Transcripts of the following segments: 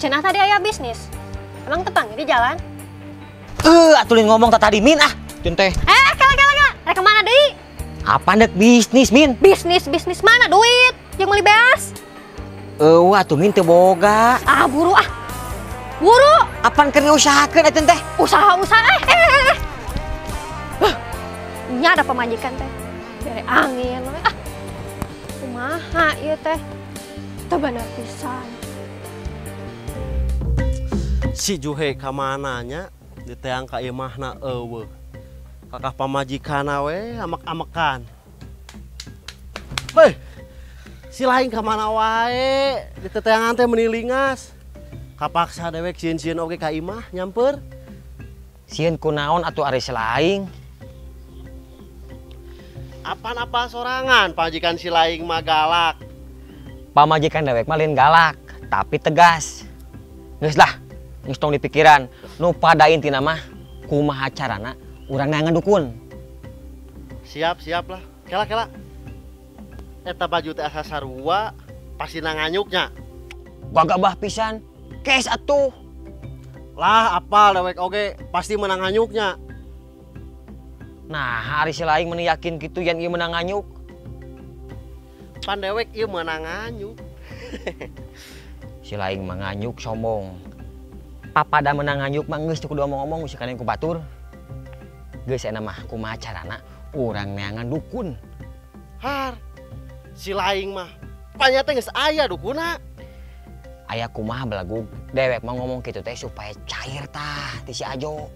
Cenah tadi aya bisnis. Emang tepang di jalan? Atuh ngomong tadi Min ah. Tun teh. Kela kela kela. Rek kemana deui? Apa ndek bisnis Min? Bisnis mana duit? Yang meuli beas. Eueuh atuh Min teu boga. Ah buru ah. Buru. Apan keur diusahakeun atuh teh? Usaha-usaha. Nya ada pamajikan teh. Bere angin we. Ah. Kumaha ieu teh? Teu bener pisan. Si Juhe ka mananya diteang ka imahna eueuh. Kakah pamajikanna we amek-amekan. Heuh. Si lain ka mana wae diteteangan teh meuni lingas. Kapaksa dewek sieun-sieun oge ka imah nyamper. Sieun kunaon atuh ari si laing? Apan-apa sorangan pamajikan si laing mah galak. Pamajikan dewek mah lain galak, tapi tegas. Geus lah, geus tong dipikiran. Nu pada intina mah kumaha carana urang neangan dukun. Siap, siap lah. Kela kela. Eta baju teh asa sarua, pasti nganyuknya. Gagabah pisan. Kes atuh. Lah apal dewek oge pasti menang nganyuknya. Nah, ari si laing meni yakin kitu yen ieu menang nganyuk. Pan dewek ieu menang nganyuk. Si laing mah nganyuk sombong. Papada menang nganyuk mah geus teu kudu omong-omong geus kalian ku batur. Geus enak mah kumaha carana urang neangan dukun. Har. Si laing mah panya teh geus aya dukuna. Aya kumaha belagug dewek mah ngomong kitu teh supaya cair tah ti si Ajo.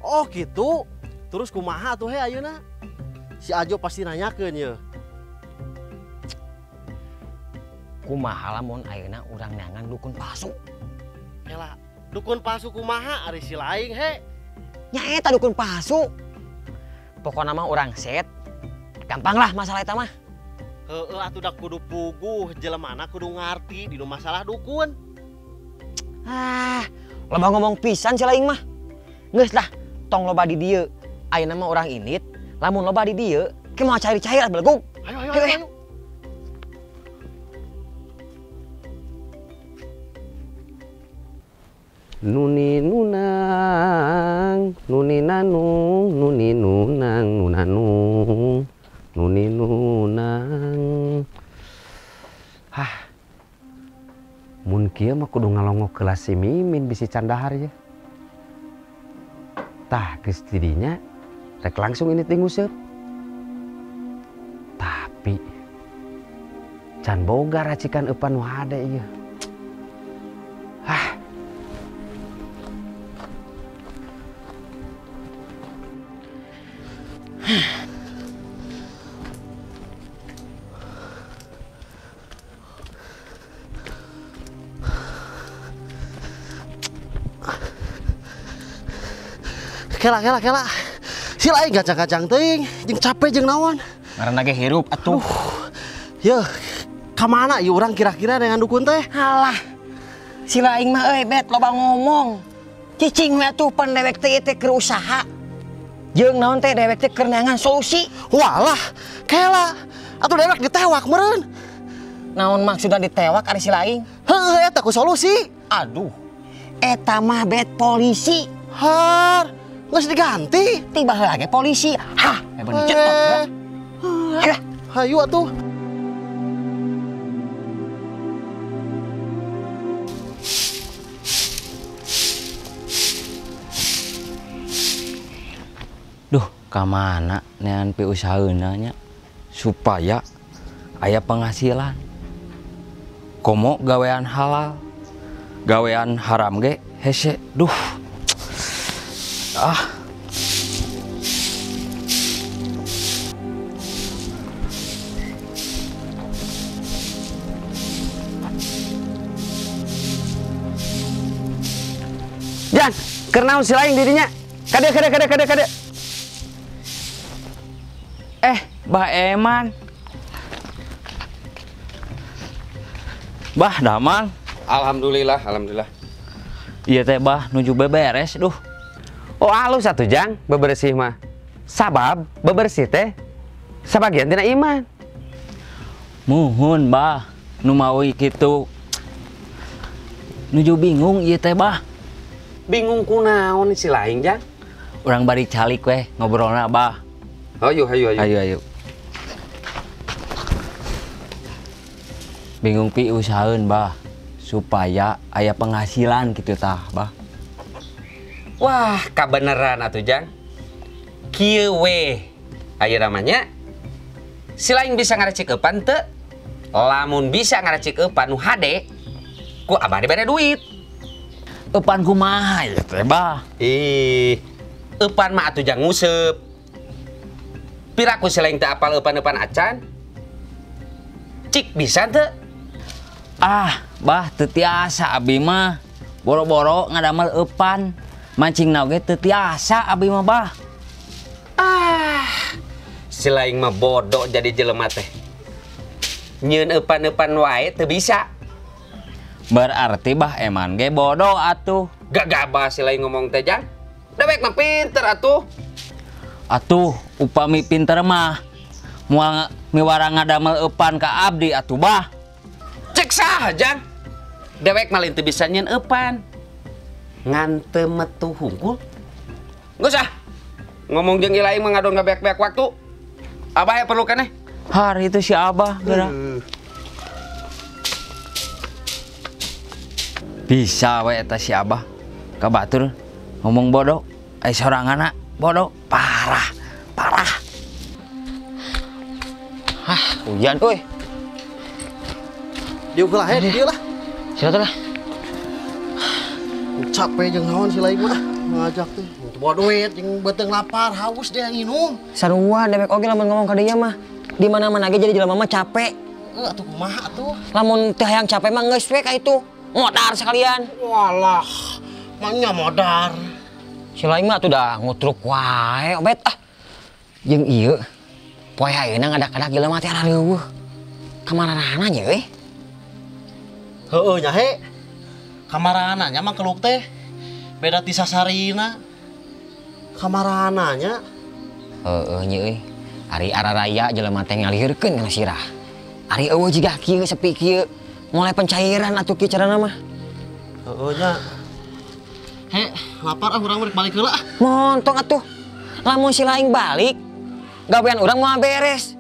Oh gitu. Terus kumaha tuh he ayeuna? Si Ajo pasti nanyakeun ye. Kumaha lamun ayeuna urang neangan dukun palsu? Kela, dukun palsu kumaha ari si laing he? Nya eta dukun palsu. Pokona mah urang set. Gampang lah masalah eta mah. Heeh atuh da kudu puguh jelemana kudu ngarti dinu masalah dukun. Ah, loba ngomong pisan si laing mah. Geus lah, tong loba di dieu. Ayeuna mah urang indit, lamun loba di dieu, ke moal cair-cair belegug. Ayo ayo ayo. Nuni nunang, nuni nanung, nuni nunang, nunanung, nuni nunang. Hah, mun kieu mah kudu ngalongok kelas si Mimin bisi candahar ya. Tah geus didinya rek langsung ini tinguseup. Tapi can boga racikan eupan nu hade ieu. Hah. Kela kela kela. Si lain gacang-gacang teuing, jeung capek jeung naon. Ngaranna ge hirup atuh. Yeuh, ka mana ieu urang kira-kira dengan dukun teh? Halah. Si laing mah euy bet loba ngomong. Cicing we atuh pan dewek teh teh keur usaha. Jeung naon teh dewek teh keur neangan solusi. Walah, kela. Atuh dewek ditewak meureun. Naon maksudna ditewak ari si laing? Heuh, eta ku solusi. Aduh. Eta mah bet polisi. Har. Nggak diganti. Tiba lagi polisi. Hah, hebat cetot. Ayo, hayu atuh. Duh, kamana nean pi usahaeuna nya supaya aya penghasilan. Komo gawean halal, gawean haram ge hese. Duh. Ah. Jan, keur naon si laing dirinya? Kade kade kade kade kade. Bah Eman. Bah Damang. Alhamdulillah, alhamdulillah. Iya teh bah nuju beberes duh. Oh alus atuh Jang, bebersih mah. Sabab bebersih teh sabagian tina iman. Muhun bah, nu mawi kitu. Nuju bingung ieu teh, Bah. Bingung kunaon si laing, Jang? Urang bari calik weh ngobrolna, Bah. Ayo, ayo, ayo. Ayo, ayo. Bingung pi usahaeun, Bah, supaya aya penghasilan gitu tah, Bah. Wah, kabeneran atuh, Jang. Kieu we ayeuna mah nya. Si laing bisa ngaracik eupan teu? Lamun bisa ngaracik eupan nu hade, ku abah dibere duit. Eupan kumaha ieu teh, Bah? Ih, eupan mah atuh jang nguseup. Piraku si laing teu apal eupan-eupan acan? Cik bisa teu? Ah, Bah, teu tiasa abi mah. Boro-boro ngadamel eupan. Mancingna oge teu tiasa abi mah, Bah. Ah, si laing mah bodoh jadi jelema teh. Nyeun eupan-eupan wae teu bisa. Berarti Bah Eman ge bodoh atuh. Gagabah si laing ngomong teh, Jang. Dewek mah pinter atuh. Atuh, upami pinter mah moal miwara ngadamel eupan ka abdi atuh, Bah. Cek saha, Jang. Dewek mah lain teu bisa nyeun eupan. Ngan teu metu hungkul. Geus ah. Ngomong jeung laing mah ngadon ngabeak-beak waktu. Abah ya perlu keneh. Har itu si Abah geura. Bisa we eta si Abah. Ka batur ngomong bodoh, ai soranganna bodoh parah, parah. Hah, hujan euy. Diuk lah, he, dieu lah. Sila lah. Capek jeung naon si laing mah ngajak teh. Bawa duit jeung beuteung lapar, haus dia nginum. Sarua dewek oge lamun ngomong ka dieu mah. Di mana-mana ge jadi jelema mah capek. Heuh atuh kumaha atuh? Lamun teu hayang capek mah geus we ka itu. Modar sekalian. Walah, mah modar. Si laing mah atuh dah ngutruk wae obet ah. Jeung ieu poe ayeuna ngadak-adak jelema teh arareuweuh. Ka mana-mana nya euy? Heueuh nya he. Kamarana nya mah keluk teh. Beda ti sasarina. Kamarana nya. Heueuh nya euy. Ari araraya jelema teh ngalihurkeun kana sirah. Ari eueuh jiga kieu sepi kieu. Mulai pencairan atuh kieu carana mah. Heueuh nya. He, lapar ah urang balik heula ah. Montong atuh. Lamun si laing balik, gawean urang moal beres.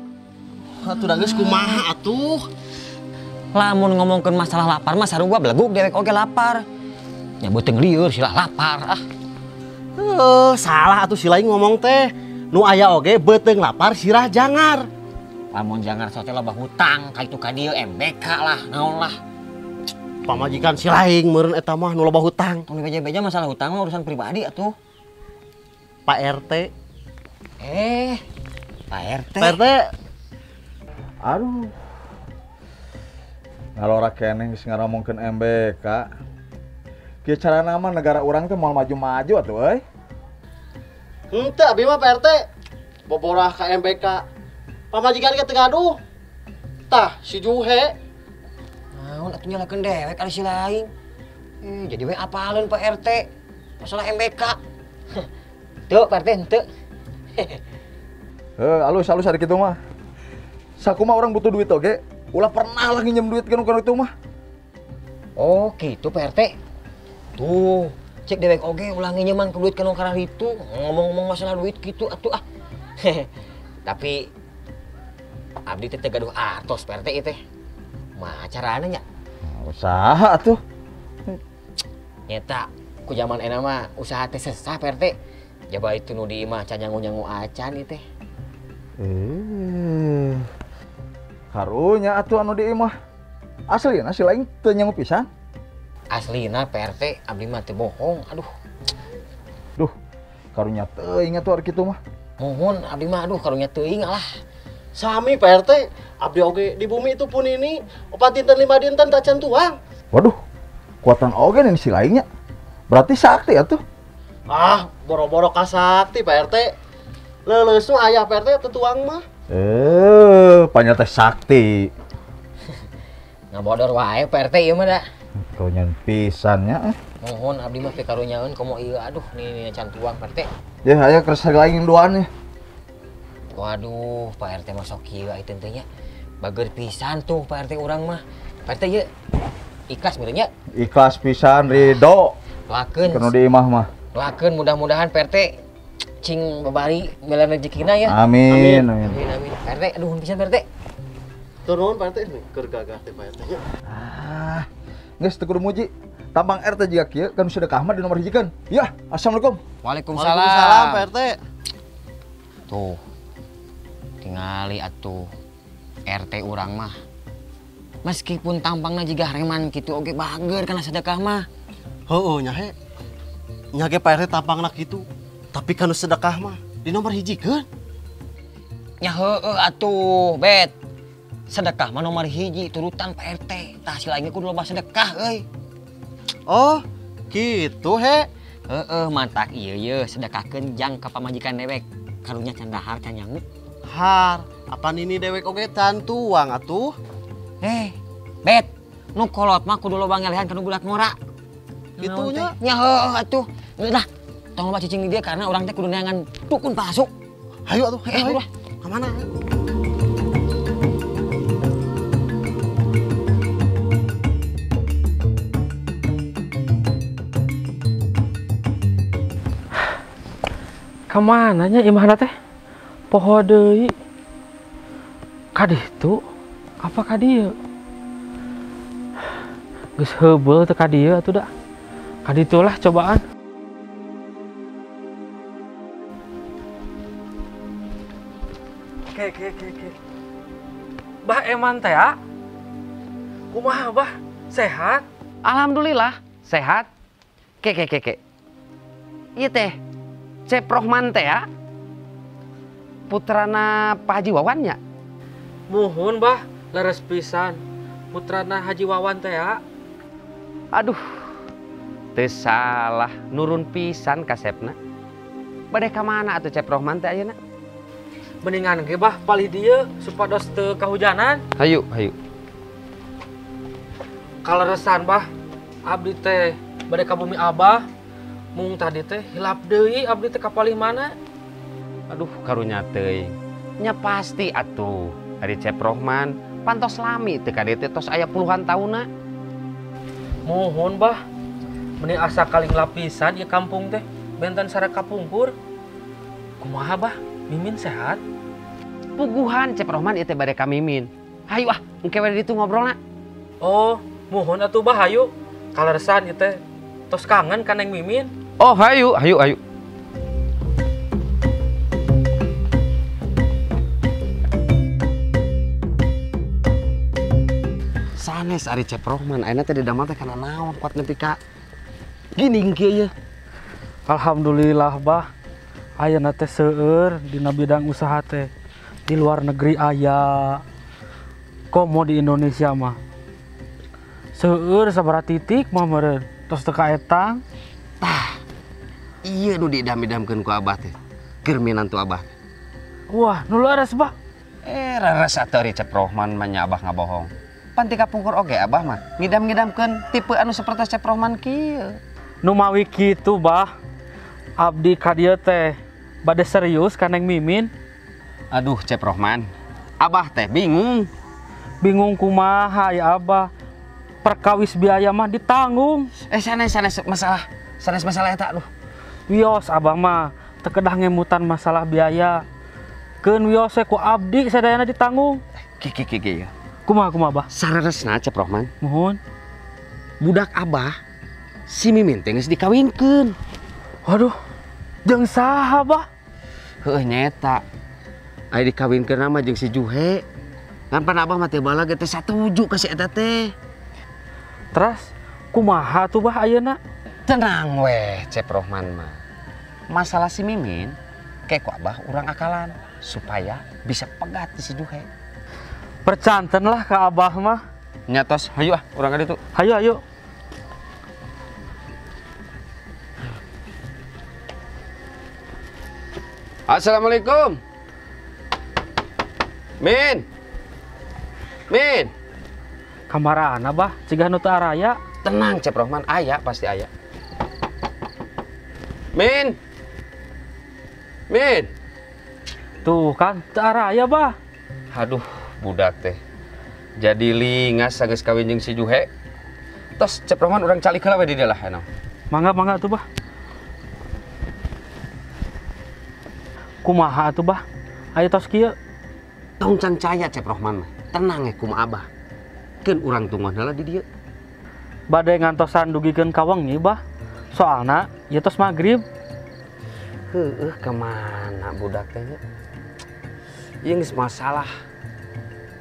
Atuh da geus kumaha atuh? Lamun ngomongkeun masalah lapar mah sarua beleguk dewek oge lapar. Nya beuteung lieur silah lapar ah. Heuh, salah atuh si laing ngomong teh. Nu aya oge beuteung lapar sirah jangar. Lamun jangar sote loba hutang ka itu ka dieu MBK lah naon lah. Pamajikan si laing meureun eta mah nu loba hutang. Tong beja-beja masalah hutang mah urusan pribadi atuh. Pak RT. Pak RT. Pak RT. Aduh. Ngalora keneh geus ngaromongkeun MBK. Kieu carana mah negara urang teh moal maju-maju atuh euy. Henteu abi mah Pak RT. Boborah ka MBK. Pamajikan ge teu gaduh. Tah si Juhe. Naon atuh nyalakeun dewek ari si laing. Jadi we apaleun Pak RT masalah MBK. Teu Pak RT henteu. Heuh, alus-alus ari kitu mah. Sakumaha urang butuh duit oge, ulah pernah lah nginjem duit kana itu mah. Oh, gitu Pak RT. Tuh, cek dewek oge ulah nginjeman ke duit kana karena itu. Ngomong-ngomong masalah duit gitu atuh ah. Tapi abdi teh teu gaduh artos Pak RT ieu teh. Mah carana nya? Usaha atuh. Nyeta ku zaman enak mah usaha teh sesah Pak RT. Jaba itu nu di imah can nyangu-nyangu acan ieu teh. Karunya atuh anu di imah. Aslina si laing teu nyangu pisan. Aslina Pak RT abdi mah teu bohong. Aduh. Duh, karunya teuing atuh ari kitu mah. Mohon abdi mah aduh karunya teuing lah. Sami Pak RT, abdi oge di bumi itu pun ini 4 dinten 5 dinten tacan tuang. Waduh, kuatan oge nih si laingnya. Berarti sakti atuh. Ah, boro-boro ka sakti Pak RT. Leuleus nu ayah Pak RT teu tuang mah. Panyata sakti. Ngabodor wae Pak RT ieu mah da. Karunyaan pisan nya. Mohon abdi mah pikarunyaeun komo ieu aduh nih can tuang Pak RT. Ya aya keres lain duaan nya. Waduh, Pak RT mah sok kieu aya teh nya. Bager pisan tuh Pak RT urang mah. Pak RT ieu Ikhlas meureun nya. Ikhlas pisan ridho. Lakeun. Kanu di imah mah. Lakeun mudah-mudahan Pak RT cing babari bela rezekina ya. Amin. Amin. Amin amin. Pak RT aduh pisan Pak RT. Turun Pak RT keur gagah teh Pak RT nya. Ah, geus teu kudu muji. Tambang RT jiga kieu kan sedekah mah di nomor hijikeun. Ya, assalamualaikum. Waalaikumsalam. Waalaikumsalam Pak RT. Tuh. Tingali atuh RT urang mah. Meskipun tampangna jiga reman kitu oge bager kana sedekah mah. Heueuh nya he. Nya ge Pak RT tampangna kitu. Tapi kanu sedekah mah di nomor hijikeun. Nya heueuh atuh, Bet. Sedekah mah nomor hiji turutan Pak RT. Tah si lain kudu loba sedekah euy. Oh, gitu he. Heeh, mantak ieu ye sedekahkeun jang ka pamajikan dewek. Karunya can dahar can nyangu. Har, apan ini dewek oge can tuang atuh. Bet, nu kolot mah kudu loba ngelehan kana budak ngora. Kitu nya. Nya heueuh atuh. Geus lah, tong loba cicing di dieu karena urang teh kudu neangan dukun palsu. Hayu atuh, hayu. Ka mana? Kemana nya imahna teh? Poho deui. Ka ditu apa ka dieu? Geus heubeul teh ka dieu atuh da. Ka ditu lah cobaan. Ke. Bah Eman teh ya? Kumaha bah? Sehat? Alhamdulillah sehat. Ke. Ieu teh Cep Rohman teh ya? Putrana Pak Haji Wawan nya? Muhun bah, leres pisan. Putrana Haji Wawan teh ya? Aduh, teu salah nurun pisan kasepna. Bade ka mana atuh Cep Rohman teh ayeuna? Mendingan ge bah palih dieu supados teu kahujanan. Hayu, hayu. Kaleresan bah, abdi teh bade ka bumi abah. Mung tadi teh hilap deui abdi teh kapalih mana? Aduh karunya teuing. Nya pasti atuh ari Cep Rohman pantos lami teu ka dieu teh tos aya puluhan taunna. Muhun bah, meni asa kaling lapisan ieu kampung teh benten sareng kapungkur. Kumaha bah, Mimin sehat? Puguhan Cep Rohman ieu teh bade ka Mimin. Hayu ah, engke we ditu ngobrolna. Oh, muhun atuh bah hayu. Kaleresan ieu teh tos kangen ka Neng Mimin. Oh, hayu, hayu, hayu. Sanes ari Cep Rohman ayeuna teh didamel teh kana naon kuat nepi ka gini kieu ye. Alhamdulillah bah. Ayeuna teh seueur dina bidang usaha teh. Di luar negeri aya. Komo di Indonesia mah. Seueur sabaraha titik mah meureun. Tos teu kaetang. Tah. Ieu nu diidam-idamkeun ku abah teh. Keur minantu abah. Wah, nu leres bah. Leres atuh ari Cep Rohman mah nya abah ngabohong. Pan ti kapungkur oge abah mah ngidam-ngidamkeun tipe anu sapertos Cep Rohman kieu. Nu mawi kitu bah. Abdi ka dieu teh bade serius ka Neng Mimin. Aduh Cep Rohman, abah teh bingung. Bingung kumaha ya abah. Perkawis biaya mah ditanggung. Sanes sanes masalah, sanes masalah eta aduh. Wios abah mah teu kedah ngemutan masalah biaya. Keun wios we ku abdi sadayana ditanggung. Ki ki ki ya. Kumaha kumaha bah? Sareresna Cep Rohman. Muhun. Budak abah si Mimin teh geus dikawinkeun. Waduh, jeung saha bah? Heuh nyeta. Aya dikawinkeun mah jeung si Juhe. Ngan pan abah mah teu balag teh satuju ka si eta teh. Terus kumaha tuh bah ayeuna? Tenang weh Cep Rohman mah. Masalah si Mimin kayak ku abah urang akalan supaya bisa pegat di si Juhe. Percanten lah ke abah mah. Nyatos, hayu ah urang ka ditu. Hayu hayu. Assalamualaikum. Min. Min. Kamarana bah, cigah nu teu araya. Tenang Cep Rohman, aya pasti aya. Min. Min. Tuh kan, teu araya bah. Aduh, budak teh. Jadi lingas sageus kawin jeung si Juhe. Tos Cep Rohman urang calik heula we di dieu lah eno. Mangga mangga atuh, Bah. Kumaha atuh, Bah? Aya tos kieu. Tong cancaya Cep Rohman mah. Tenang kumaha Abah. Keun urang tungguan heula di dieu. Bade ngantosan dugikeun ka wengi, Bah. Soalna ieu tos magrib. Heueuh kemana budak teh nya? Ieu geus masalah.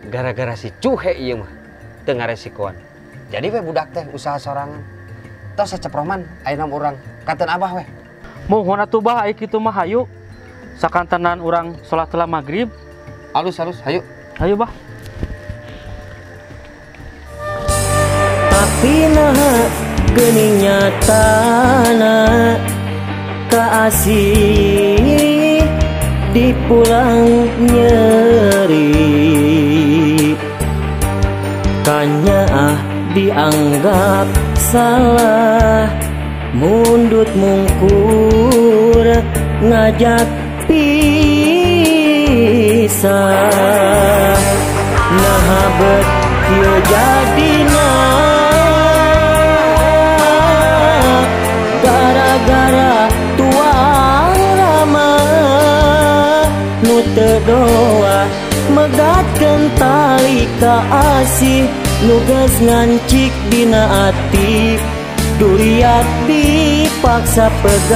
Gara-gara si Cuhe ieu mah teu ngaresikoan. Jadi we budak teh usaha sorangan. Tos Cep Rohman ayeuna urang kateun Abah we. Muhun atuh Bah, aya kitu mah hayu. Sakantenan urang salat heula magrib. Alus alus hayu. Hayu, Bah. Tapi naha geuning nyatana kaasih dipulang nyeri kanyaah dianggap salah mundut mungkur ngajak pisah naha bet kieu jadina gara-gara tuang rama nu teu doa megatkeun tali kaasih nu geus ngancik dina ati duriat dipaksa pegat.